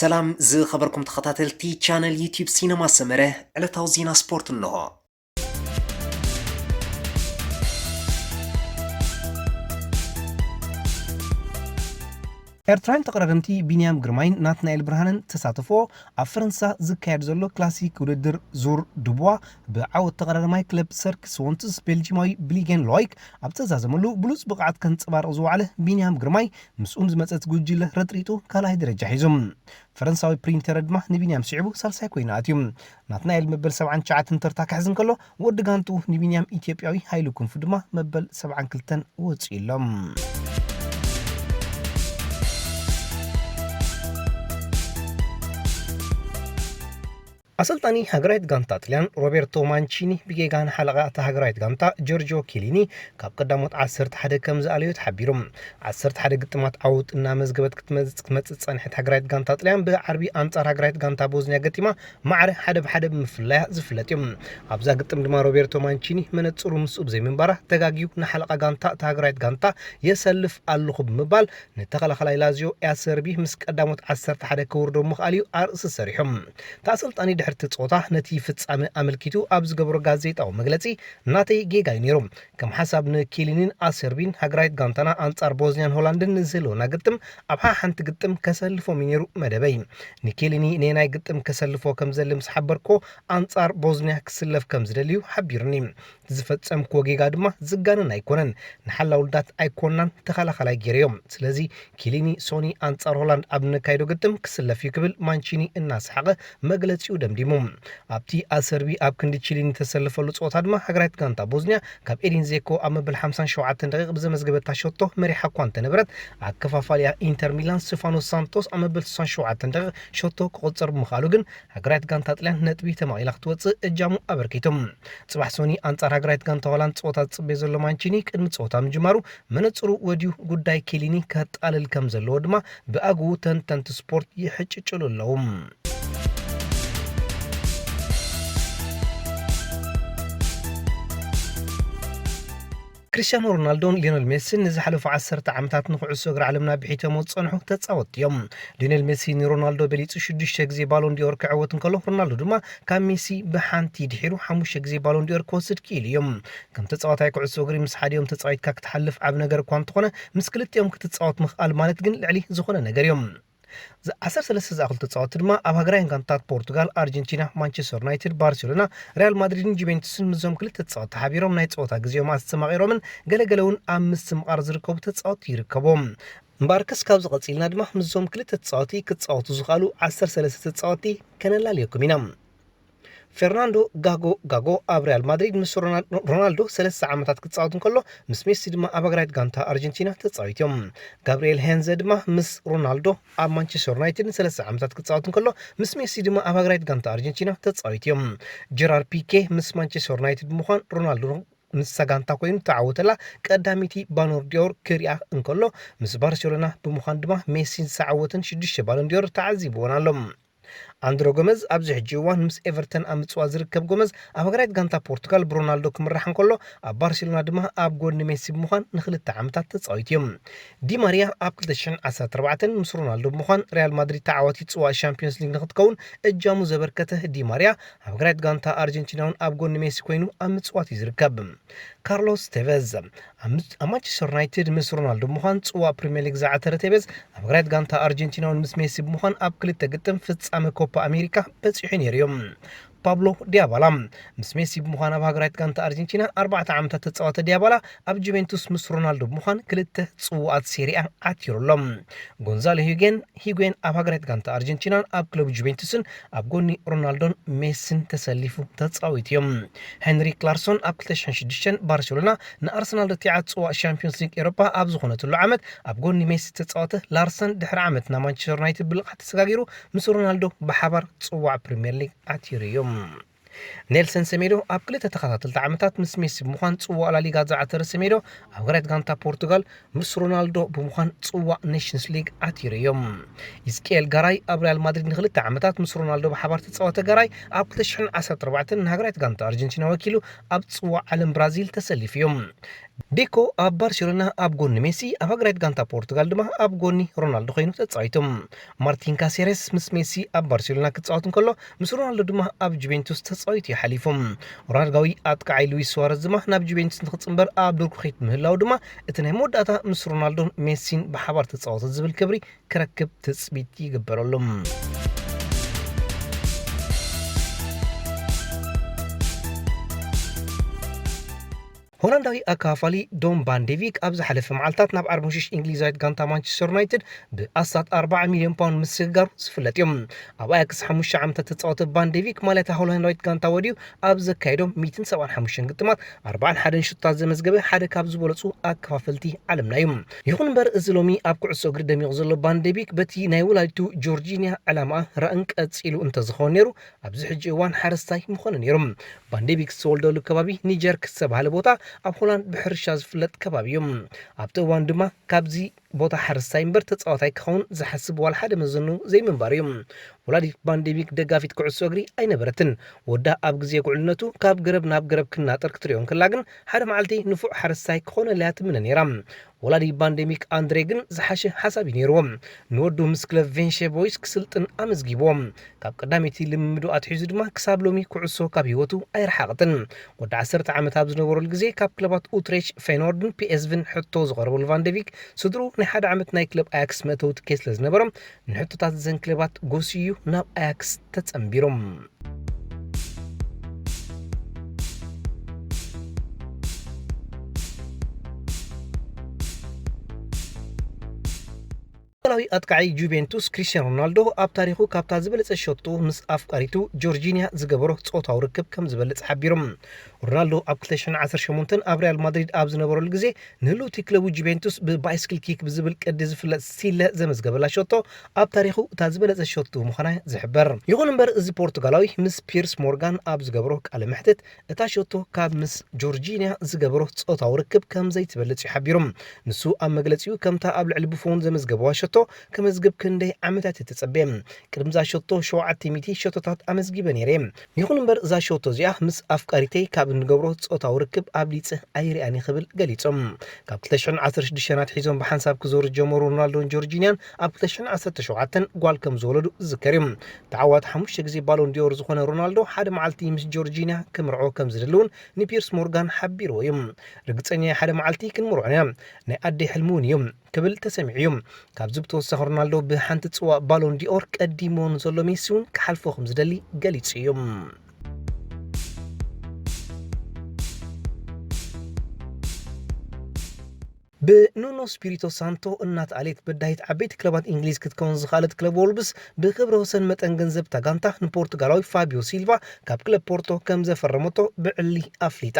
ሰላም ዝኸበርኩም ተኸታተልቲ ቻነል ዩቲዩብ ሲነማ ሰመረ፣ ዕለታዊ ዜና ስፖርት እንሆ። ኤርትራውያን ተቐዳደምቲ ቢንያም ግርማይን ናትናኤል ብርሃንን ተሳተፎ ኣብ ፈረንሳ ዝካየድ ዘሎ ክላሲክ ውድድር ዙር ድቧ ብዓወት ተቐዳዳማይ ክለብ ሰርክ ስዎንትስ ቤልጂማዊ ብሊጌን ሎይክ ኣብ ተዛዘመሉ ብሉጽ ብቕዓት ከንጸባርቕ ዝወዓለ ቢንያም ግርማይ ምስኡም ዝመጸት ጉጅለ ረጥሪጡ ካልኣይ ደረጃ ሒዙ። ፈረንሳዊ ፕሪንተር ድማ ንቢንያም ስዒቡ ሳልሳይ ኮይኑ ኣትዩ። ናትናኤል መበል ሰብዓን ትሽዓተን ተርታ ክሕዝ እንከሎ፣ ወዲ ጋንቱ ንቢንያም ኢትዮጵያዊ ሃይሉ ክንፉ ድማ መበል ሰብዓን ክልተን ወፂኡ ኣሎ። ኣሰልጣኒ ሃገራዊት ጋንታ ጥልያን ሮቤርቶ ማንቺኒ ብጌጋ ንሓለቓ እታ ሃገራዊት ጋንታ ጆርጆ ኪሊኒ ካብ ቀዳሞት ዓሰርተ ሓደ ከም ዝኣለዮ ተሓቢሩ። ዓሰርተ ሓደ ግጥማት ዓወት እናመዝገበት ክትመጽ-፣ ክትመጽእ ዝጸንሐት ሃገራዊት ጋንታ ጥልያን ብዓርቢ ኣንጻር ሃገራዊት ጋንታ ቦዝንያ ገጢማ ማዕረ ሓደ ብሓደ ብምፍላያ ዝፍለጥ እዩ። ኣብዛ ግጥም ድማ ሮቤርቶ ማንቺኒ መነጽሩ ምስኡ ብዘይምንባራ ተጋግዩ ንሓለቓ ጋንታ እታ ሃገራዊት ጋንታ የሰልፍ ኣለኹ ብምባል ንተኸላኸላይ ላዚዮ ኤ ኣሰርቢ ምስ ቀዳሞት ዓሰርተ ሓደ ከውርዶ ምኽኣል እዩ ኣርእስቲ ሰሪሑ። እቲ ኣሰልጣኒ ድሕሪ እቲ ጸወታ ነቲ ፍጻመ ኣመልኪቱ ኣብ ዝገበሮ ጋዜጣዊ መግለጺ፣ ናተይ ጌጋ እዩ ነይሩ። ከም ሓሳብ ንኪሊኒን ኣሰርቢን ሃገራዊት ጋንታና ኣንጻር ቦዝንያን ሆላንድን ንዝህልወና ግጥም ኣብ ሓ-፣ ሓንቲ ግጥም ከሰልፎም እዩ ነይሩ መደበይ። ንኪሊኒ ነየናይ ግጥም ከሰልፎ ከም ዘሊ ምስ ሓበርኮ ኣንጻር ቦዝንያ ክስለፍ ከም ዝደልዩ ሓቢሩኒ። ዝፈጸምክዎ ጌጋ ድማ ዝጋነን ኣይኮነን። ንሓላ ውልዳት ኣይኮናን ተኸላኸላይ ገይረዮም። ስለዚ ኪሊኒ ሶኒ ኣንጻር ሆላንድ ኣብ ነካይዶ ግጥም ክስለፍ እዩ ክብል ማንቺኒ እናሰሓቐ መግለጺኡ ደምዲሙ። ኣብቲ ኣሰርቢ ኣብ ክንዲ ቺሊኒ ተሰልፈሉ ጸወታ ድማ ሃገራዊት ጋንታ ቦዝንያ ካብ ኤዲን ዜኮ ኣብ መበል ሓምሳን ሸውዓተን ደቂቕ ብዘመዝገበታ ሸቶ መሪሓ እኳ እንተነበረት፣ ኣከፋፋሊኣ ኢንተር ሚላን ስቴፋኖ ሳንቶስ ኣብ መበል ስሳን ሸውዓተን ደቂቕ ሸቶ ክቑጽር ብምኽኣሉ ግን ሃገራዊት ጋንታ ጥልያን ነጥቢ ተማቒላ ክትወጽእ እጃሙ ኣበርኪቱ። ጽባሕ ሶኒ ኣንጻር ሃገራዊት ጋንታ ሆላንድ ጸወታ ዝጽበዮ ዘሎ ማንቺኒ ቅድሚ ጸወታ ምጅማሩ መነጽሩ ወድዩ ጉዳይ ኪሊኒ ከጣልል ከም ዘለዎ ድማ ብኣግኡ ተንተንቲ ስፖርት ይሕጭጭሉ ኣለዉ። ክርስቲያኖ ሮናልዶን ሊዮነል ሜሲን ንዝሓለፉ ዓሰርተ ዓመታት ንኩዕሶ እግሪ ዓለምና ብሒቶሞ ዝጸንሑ ተጻወትቲ እዮም። ሊዮነል ሜሲ ንሮናልዶ በሊጹ ሽዱሽተ ግዜ ባሎን ዲኦር ክዕወት እንከሎ፣ ሮናልዶ ድማ ካብ ሜሲ ብሓንቲ ድሒሩ ሓሙሽተ ግዜ ባሎን ዲኦር ክወስድ ክኢሉ እዩ። ከም ተጻዋታይ ኩዕሶ እግሪ ምስ ሓዲኦም ተጻዊትካ ክትሓልፍ ዓቢ ነገር እኳ እንተኾነ፣ ምስ ክልቲኦም ክትጻወት ምኽኣል ማለት ግን ልዕሊ ዝኾነ ነገር እዮም። ዝ-፣ ዓሰርተ ሰለስተ ዝኣኽሉ ተጻወትቲ ድማ ኣብ ሃገራውያን ጋንታታት ፖርቱጋል፣ ኣርጀንቲና፣ ማንቸስተር ዩናይትድ፣ ባርሴሎና፣ ሪያል ማድሪድን ጁቬንቱስን ምስዞም ክልተ ተጻወትቲ ሓቢሮም ናይ ጸወታ ግዜኦም ኣስተማቒሮምን ገለገለ እውን ኣብ ምስትምቓር ዝርከቡ ተጻወትቲ ይርከብዎም። እምበኣርከስ ካብዚ ቀጺልና ድማ ምስዞም ክልተ ተጻወትቲ ክጻወቱ ዝኽኣሉ ዓሰርተ ሰለስተ ተጻወትቲ ከነላልየኩም ኢና። ፌርናንዶ ጋጎ ጋጎ ኣብ ሪያል ማድሪድ ምስ ሮና-፣ ሮናልዶ ሰለስተ ዓመታት ክጻወት እንከሎ፣ ምስ ሜሲ ድማ ኣብ ሃገራዊት ጋንታ ኣርጀንቲና ተጻዊት እዮም። ጋብሪኤል ሄንዘ ድማ ምስ ሮናልዶ ኣብ ማንቸስተር ዩናይትድ ንሰለስተ ዓመታት ክጻወት እንከሎ፣ ምስ ሜሲ ድማ ኣብ ሃገራዊት ጋንታ ኣርጀንቲና ተጻዊት እዮም። ጀራር ፒኬ ምስ ማንቸስተር ዩናይትድ ብምዃን ሮናልዶ ምስሳ ጋንታ ኮይኑ ተዓወተላ ቀዳመይቲ ባሎን ዲኦር ክሪኣ እንከሎ፣ ምስ ባርሴሎና ብምዃን ድማ ሜሲ ዝተዓወተን ሽዱሽተ ባሎን ዲኦር ተዓዚብዎን ኣሎ። ኣንድሮ ጎመዝ ኣብዚ ሕጂ እዋን ምስ ኤቨርተን ኣብ ምጽዋት ዝርከብ ጎመዝ፣ ኣብ ሃገራዊት ጋንታ ፖርቱጋል ብሮናልዶ ክምራሕ እንከሎ፣ ኣብ ባርሴሎና ድማ ኣብ ጎኒ ሜሲ ብምዃን ንኽልተ ዓመታት ተጻዊቱ እዩ። ዲማርያ ኣብ ክልተ ሽሕን ዓሰርተ ኣርባዕተን ምስ ሮናልዶ ብምዃን ሪያል ማድሪድ ተዓዋቲት ጽዋእ ሻምፒዮንስ ሊግ ንኽትከውን እጃሙ ዘበርከተ ዲማርያ፣ ኣብ ሃገራዊት ጋንታ ኣርጀንቲና እውን ኣብ ጎኒ ሜሲ ኮይኑ ኣብ ምጽዋት እዩ ዝርከብ። ካርሎስ ቴቨዝ ኣብ ምስ-፣ ኣብ ማንቸስተር ዩናይትድ ምስ ሮናልዶ ብምዃን ጽዋእ ፕሪምየር ሊግ ዝዓተረ ቴቨዝ፣ ኣብ ሃገራዊት ጋንታ ኣርጀንቲና እውን ምስ ሜሲ ብምዃን ኣብ ክልተ ግጥም ፍጻመ ኮፓ ኣሜሪካ በጺሑ ነይሩ እዩ። ፓብሎ ዲያባላ ምስ ሜሲ ብምዃን ኣብ ሃገራዊት ጋንታ ኣርጀንቲና ኣርባዕተ ዓመታት ተጻወተ። ዲያባላ ኣብ ጁቬንቱስ ምስ ሮናልዶ ብምዃን ክልተ ጽዋኣት ሴሪኣ ዓቲሩ ኣሎ። ጎንዛሎ ሂጌን፣ ሂጉዌን ኣብ ሃገራዊት ጋንታ ኣርጀንቲናን ኣብ ክለቡ ጁቬንቱስን ኣብ ጎኒ ሮናልዶን ሜሲን ተሰሊፉ ተጻዊቱ እዩ። ሄንሪክ ላርሶን ኣብ ክልተ ሽሕን ሽዱሽተን ባርሴሎና ንኣርሰናል ረቲዓ ጽዋእ ሻምፒዮንስ ሊግ ኤውሮፓ ኣብ ዝኾነትሉ ዓመት ኣብ ጎኒ ሜሲ ተጻወተ። ላርሰን ድሕሪ ዓመት ናብ ማንቸስተር ዩናይትድ ብልቕሓት ተሰጋጊሩ ምስ ሮናልዶ ብሓባር ጽዋዕ ፕሪምየር ሊግ ዓቲሩ እዩ። ኔልሰን ሰሜዶ ኣብ ክልተ ተኸታተልቲ ዓመታት ምስ ሜሲ ብምዃን ጽዋእ ላሊጋ ዝዓተረ ሰሜዶ፣ ኣብ ሃገራዊት ጋንታ ፖርቱጋል ምስ ሮናልዶ ብምዃን ጽዋእ ኔሽንስ ሊግ ዓቲሩ እዩ። ኢዝቅኤል ጋራይ ኣብ ሪያል ማድሪድ ንኽልተ ዓመታት ምስ ሮናልዶ ብሓባር ተጻወተ። ጋራይ ኣብ ክልተ ሽሕን ዓሰርተ ኣርባዕተን ንሃገራዊት ጋንታ ኣርጀንቲና ወኪሉ ኣብ ጽዋእ ዓለም ብራዚል ተሰሊፉ እዩ። ዴኮ ኣብ ባርሴሎና ኣብ ጎኒ ሜሲ፣ ኣብ ሃገራዊት ጋንታ ፖርቱጋል ድማ ኣብ ጎኒ ሮናልዶ ኮይኑ ተጻዊቱ። ማርቲን ካሴሬስ ምስ ሜሲ ኣብ ባርሴሎና ክጻወት እንከሎ፣ ምስ ሮናልዶ ድማ ኣብ ጁቬንቱስ ተጻዊቱ እዩ ሓሊፉ። ኡራጓዊ ኣጥቃዓይ ሉዊስ ሱዋረዝ ድማ ናብ ጁቬንቱስ ንክጽንበር ኣብ ድርኩኺት ምህላው ድማ፣ እቲ ናይ መወዳእታ ምስ ሮናልዶን ሜሲን ብሓባር ተጻወተ ዝብል ክብሪ ክረክብ ትጽቢት ይግበረሉ። ሆላንዳዊ ኣካፋሊ ዶን ቫን ዴቪክ ኣብ ዝሓለፈ መዓልታት ናብ ዓርሞሽሽ እንግሊዛዊት ጋንታ ማንቸስተር ዩናይትድ ብኣስታት ኣርባዓ ሚልዮን ፓውንድ ምስግጋሩ ዝፍለጥ እዩ። ኣብ ኣያክስ ሓሙሽተ ዓመታት ተጻወተ ቫን ዴቪክ ማልያታ ሆላንዳዊት ጋንታ ወዲዩ ኣብ ዘካየዶም ሚእትን ሰብዓን ሓሙሽተን ግጥማት ኣርባዓን ሓደን ሽቶታት ዘመዝገበ ሓደ ካብ ዝበለጹ ኣከፋፈልቲ ዓለምና እዩ። ይኹን እምበር፣ እዚ ሎሚ ኣብ ኩዕሶ እግሪ ደሚቑ ዘሎ ቫን ዴቪክ በቲ ናይ ወላዲቱ ጆርጂንያ ዕላማ ራእን ቀጺሉ እንተዝኸውን ነይሩ፣ ኣብዚ ሕጂ እዋን ሓረስታይ ምኾነ ነይሩ። ቫን ዴቪክ ዝተወልደሉ ከባቢ ኒጀርክ ዝተባህለ ቦታ ኣብ ሆላንድ ብሕርሻ ዝፍለጥ ከባቢ እዩ። ኣብቲ እዋን ድማ ካብዚ ቦታ ሓረስታይ እምበር ተጻዋታይ ክኸውን ዝሓስብ ዋላ ሓደ መዘኑ ዘይምንባሩ እዩ። ወላዲት ቫን ዴቪክ ደጋፊት ኩዕሶ እግሪ ኣይነበረትን። ወዳ ኣብ ግዜ ጉዕልነቱ ካብ ገረብ ናብ ገረብ ክናጠር ክትሪኦ እንከላ ግን ሓደ መዓልቲ ንፉዕ ሓረስታይ ክኾነላ እያ ትምነ ነይራ። ወላዲ ቫን ዴቪክ ኣንድሬ ግን ዝሓሸ ሓሳብ እዩ ነይርዎ። ንወዱ ምስ ክለብ ቬንሸ ቦይስ ክስልጥን ኣመዝጊብዎ። ካብ ቀዳመይቲ ልምምዱ ኣትሒዙ ድማ ክሳብ ሎሚ ኩዕሶ ካብ ህይወቱ ኣይረሓቐትን። ወዲ ዓሰርተ ዓመት ኣብ ዝነበረሉ ግዜ ካብ ክለባት ኡትሬች፣ ፌኖርድን ፒኤስቪን ሕቶ ዝቐረበሉ ቫን ዴቪክ፣ ስድሩ ናይ ሓደ ዓመት ናይ ክለብ ኣያክስ መእተዊ ትኬት ስለ ዝነበሮም፣ ንሕቶታት እዘን ክለባት ጎስዩ ናብ ኣያክስ ተጸንቢሮም። ፖርቱጋላዊ ኣጥቃዓይ ጁቬንቱስ ክሪስቲያኖ ሮናልዶ ኣብ ታሪኹ ካብታ ዝበለጸ ሸቶ ምስ ኣፍቃሪቱ ጆርጂንያ ዝገበሮ ጾታዊ ርክብ ከም ዝበለጸ ሓቢሩ። ሮናልዶ ኣብ ክልተ ሽሕን ዓሰርተ ሸሞንተን ኣብ ሪያል ማድሪድ ኣብ ዝነበረሉ ግዜ፣ ንህልውቲ ክለቡ ጁቬንቱስ ብባይስክል ኪክ ብዝብል ቅዲ ዝፍለጥ ስቲለ ዘመዝገበላ ሸቶ ኣብ ታሪኹ እታ ዝበለጸ ሸቶ ምዃና ዝሕበር። ይኹን እምበር፣ እዚ ፖርቱጋላዊ ምስ ፒርስ ሞርጋን ኣብ ዝገብሮ ቃለ መሕትት፣ እታ ሸቶ ካብ ምስ ጆርጂንያ ዝገብሮ ጾታዊ ርክብ ከም ዘይትበልጽ እዩ ሓቢሩ። ንሱ ኣብ መግለጺኡ፣ ከምታ ኣብ ልዕሊ ቡፎን ዘመዝገበዋ ሸቶ ከመዝግብ ክንደይ ዓመታት እየ ተጸብየ። ቅድሚ እዛ ሸቶ ሸውዓተ ሚእቲ ሸቶታት ኣመዝጊበ ነይረ። ይኹን እምበር፣ እዛ ሸቶ እዚኣ ምስ ኣፍቃሪተይ ካብ እንገብሮ ጾታዊ ርክብ ኣብሊጸ ኣይርኣን እየ ክብል ገሊጹ። ካብ ክልተ ሽሕን ዓሰርተ ሽዱሽተን ኣትሒዞም ብሓንሳብ ክዞሩ ዝጀመሩ ሮናልዶን ጆርጂንያን ኣብ ክልተ ሽሕን ዓሰርተ ሸውዓተን ጓል ከም ዝወለዱ ዝዝከር እዩ። ተዓዋቲ ሓሙሽተ ግዜ ባሎን ዲዮር ዝኾነ ሮናልዶ ሓደ መዓልቲ ምስ ጆርጂንያ ክምርዖ ከም ዝደሊ እውን ንፒርስ ሞርጋን ሓቢርዎ እዩ። "ርግጸኛ እየ፣ ሓደ መዓልቲ ክንምርዖ ኢና። ናይ ኣደይ ሕልሚ እውን እዩ" ክብል ተሰሚዑ እዩ። ካብዚ ብተወሳኺ፣ ሮናልዶ ብሓንቲ ጽዋእ ባሎን ዲኦር ቀዲሞ ንዘሎ ሜሲ እውን ክሓልፎ ከም ዝደሊ ገሊጹ እዩ። ብኑኖ ስፒሪቶ ሳንቶ እናተኣልየት በዳሂት ዓበይቲ ክለባት እንግሊዝ ክትከውን ዝኸኣለት ክለብ ወልብስ፣ ብክብረ ወሰን መጠን ገንዘብ እታ ጋንታ ንፖርቱጋላዊ ፋቢዮ ሲልቫ ካብ ክለብ ፖርቶ ከም ዘፈረመቶ ብዕሊ ኣፍሊጣ።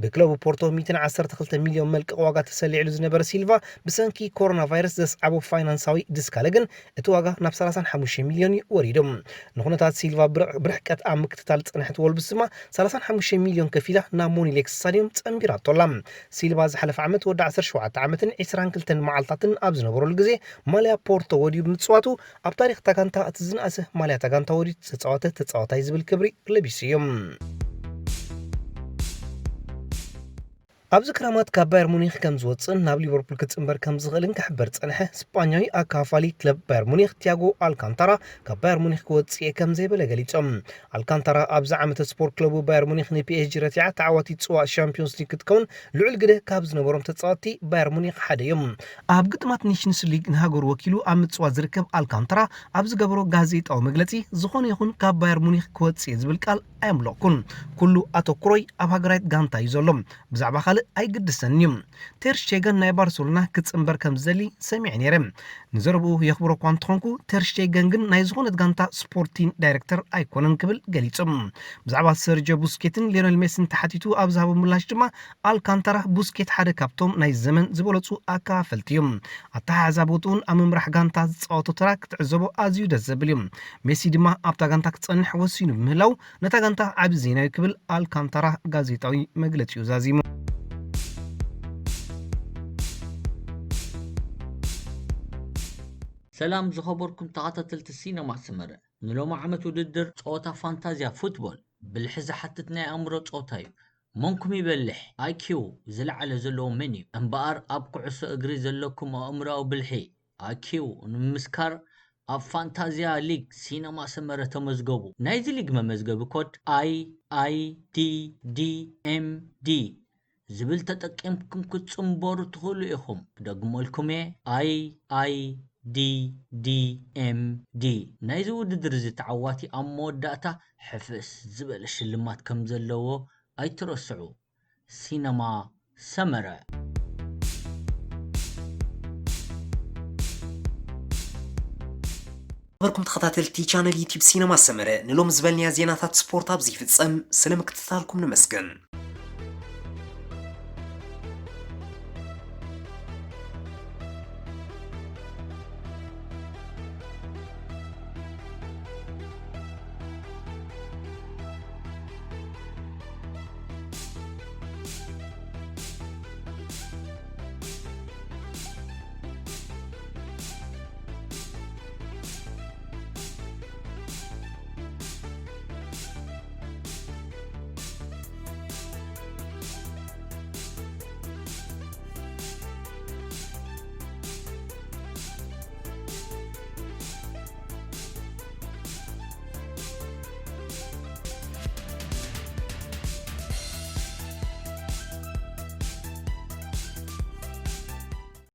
ብክለቡ ፖርቶ ሚእትን ዓሰርተ ክልተ ሚልዮን መልቀቕ ዋጋ ተሰሊዕሉ ዝነበረ ሲልቫ፣ ብሰንኪ ኮሮና ቫይረስ ዘስዓቦ ፋይናንሳዊ ድስካለ ግን፣ እቲ ዋጋ ናብ ሰላሳን ሓሙሽተ ሚልዮን እዩ ወሪዱ። ንኩነታት ሲልቫ ብር-፣ ብርሕቀት ኣብ ምክትታል ዝጸንሐት ወልብስ ድማ ሰላሳን ሓሙሽተ ሚልዮን ከፊላ ናብ ሞኒሌክስ ስታድዮም ጸንቢራቶ ኣላ። ሲልቫ ዝሓለፈ ዓመት ወዲ ዓሰርተ ሸውዓተ ዓመትን ዕስራን ክልተን መዓልታትን ኣብ ዝነበረሉ ግዜ፣ ማልያ ፖርቶ ወዲዩ ብምጽዋቱ፣ ኣብ ታሪኽ እታ ጋንታ እቲ ዝነኣሰ ማልያ እታ ጋንታ ወዲዩ ዝተጻወተ ተጻዋታይ ዝብል ክብሪ ለቢሱ እዩ። ኣብዚ ክረማት ካብ ባየር ሙኒክ ከም ዝወጽእን ናብ ሊቨርፑል ክጽንበር ከም ዝኽእልን ክሕበር ዝጸንሐ ስጳኛዊ ኣካፋሊ ክለብ ባየር ሙኒክ ቲያጎ ኣልካንታራ፣ ካብ ባየር ሙኒክ ክወጽእ እየ ከም ዘይበለ ገሊጹ። ኣልካንታራ ኣብዚ ዓመተ ስፖርት ክለቡ ባየር ሙኒክ ንፒኤስጂ ረቲዓ ተዓዋቲት ጽዋእ ሻምፒዮንስ ሊግ ክትከውን ልዑል ግደ ካብ ዝነበሮም ተጻወትቲ ባየር ሙኒክ ሓደ እዩ። ኣብ ግጥማት ኔሽንስ ሊግ ንሃገሩ ወኪሉ ኣብ ምጽዋት ዝርከብ ኣልካንታራ ኣብ ዝገበሮ ጋዜጣዊ መግለጺ፣ ዝኾነ ይኹን ካብ ባየር ሙኒክ ክወጽእ እየ ዝብል ቃል ኣየምለቕኩን። ኩሉ ኣተኩሮይ ኣብ ሃገራዊት ጋንታ እዩ ዘሎ። ብዛዕባ ካልእ ኣይግድሰንን እዩ። ቴር ሽቴገን ናይ ባርሰሎና ክጽንበር ከም ዝደሊ ሰሚዐ ነይረ። ንዘረብኡ የኽብሮ እኳ እንተኾንኩ፣ ቴር ሽቴገን ግን ናይ ዝኾነት ጋንታ ስፖርቲን ዳይሬክተር ኣይኮነን ክብል ገሊጹ። ብዛዕባ ሰርጆ ቡስኬትን ሊዮኔል ሜሲን ተሓቲቱ ኣብ ዝሃቦ ምላሽ ድማ፣ ኣልካንታራ ቡስኬት ሓደ ካብቶም ናይ ዘመን ዝበለጹ ኣከፋፈልቲ እዩ። ኣተሓሕዛ ቦትኡን ኣብ ምምራሕ ጋንታ ዝጻወቶ ተራ ክትዕዘቦ ኣዝዩ ደስ ዘብል እዩ። ሜሲ ድማ ኣብታ ጋንታ ክጸንሕ ወሲኑ ብምህላው፣ ነታ ጋንታ ዓቢ ዜና እዩ ክብል ኣልካንታራ ጋዜጣዊ መግለጺኡ ዛዚሙ። ሰላም ዝኸበርኩም ተኸታተልቲ ሲነማ ሰመረ፣ ንሎሚ ዓመት ውድድር ጸወታ ፋንታዝያ ፉትቦል ብልሒ ዝሓትት ናይ ኣእምሮ ጸወታ እዩ። መንኩም ይበልሕ፣ ኣይኪው ዝለዓለ ዘለዎ መን እዩ? እምበኣር ኣብ ኩዕሶ እግሪ ዘለኩም ኣእምሮኣዊ ብልሒ፣ ኣይኪው፣ ንምምስካር ኣብ ፋንታዝያ ሊግ ሲነማ ሰመረ ተመዝገቡ። ናይዚ ሊግ መመዝገቢ ኮድ ኣይ ኣይ ዲ ዲ ኤም ዲ ዝብል ተጠቂምኩም ክትጽንበሩ ትኽእሉ ኢኹም። ክደግመልኩም እየ፣ ኣይ ኣይ ዲ ዲ ኤም ዲ። ናይዚ ውድድር እዚ ተዓዋቲ ኣብ መወዳእታ ሕፍስ ዝበለ ሽልማት ከም ዘለዎ ኣይትረስዑ። ሲነማ ሰመረ። ነበርኩም ተኸታተልቲ ቻነል ዩቲዩብ ሲነማ ሰመረ፣ ንሎም ዝበልንያ ዜናታት ስፖርት ኣብዚ ይፍጸም። ስለምክትታልኩም ነመስግን።